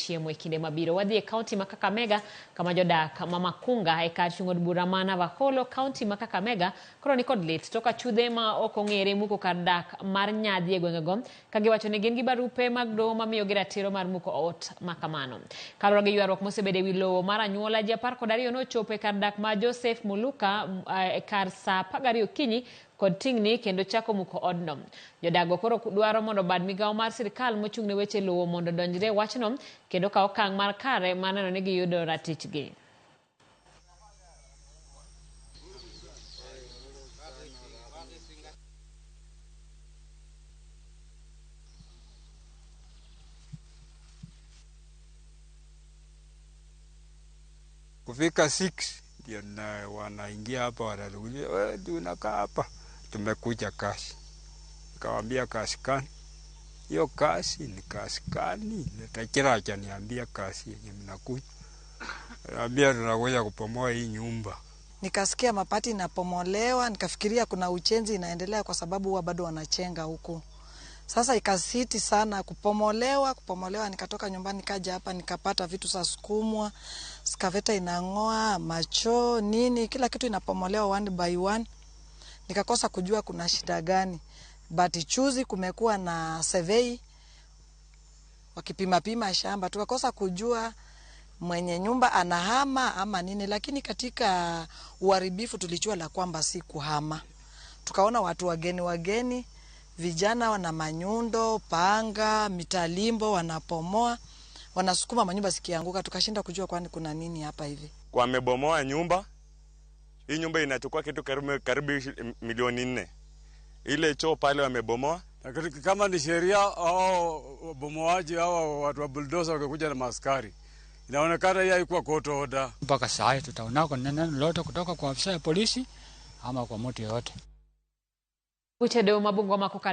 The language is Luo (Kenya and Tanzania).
chiemo e kinde mabiro. Wadhi e kaunti ma Kakamega kama jodak ma Makunga e kar chung' od bura ma Navakholo, kaunti ma Kakamega koro nikod lit tok achudhe ma ok ong'ere muko kar dak mar nyadhi e gwengego ka giwacho ni gin gi barupe mag doho mamiyogi ratiro mar muko ot ma kamano. Kaluwore gi ywaruok mosebedo e wi lowo mar anyuola, ji 12 nochopo e kar dak ma Joseph Muluka e kar saa 12 okinyi kod tingni kendo chako muko odno. Jodago koro dwaro mondo bad migawo mar sirkal mochung' ne weche lowo mondo odonjre e wachno kendo kaw okang' mar kare mar neno ni giyudo ratichgi. Kufika 6 ndio na wanaingia hapa, wanauliza wewe ndio unakaa hapa, tumekuja kazi. Nikawambia kazi gani? Hiyo kazi ni kazi gani? Tajiri hajaniambia kazi yenye mnakuja. Naambia tunakuja kubomoa hii nyumba. Nikasikia mapati inapomolewa, nikafikiria kuna ujenzi inaendelea kwa sababu huwa bado wanachenga huku. Sasa ikasiti sana kupomolewa, kupomolewa, nikatoka nyumbani nikaja hapa nikapata vitu za sukumwa, skaveta inang'oa, macho, nini, kila kitu inapomolewa one by one. Nikakosa kujua kuna shida gani. But chuzi kumekuwa na survey wakipima pima shamba, tukakosa kujua mwenye nyumba anahama ama nini, lakini katika uharibifu tulijua la kwamba si kuhama. Tukaona watu wageni wageni, vijana wana manyundo, panga, mitalimbo, wanapomoa, wanasukuma manyumba zikianguka, tukashinda kujua kwani kuna nini hapa hivi. Wamebomoa nyumba. Hii nyumba inachukua kitu karibu milioni 4. Ile choo pale wamebomoa. Lakini kama ni sheria au wabomoaji au watu wa bulldozer wakikuja na maaskari, inaonekana hii haikuwa court order. Mpaka saa hii tutaonako neno lolote kutoka kwa afisa ya polisi ama kwa mtu yeyote. Buche doho ma Bungoma kokalo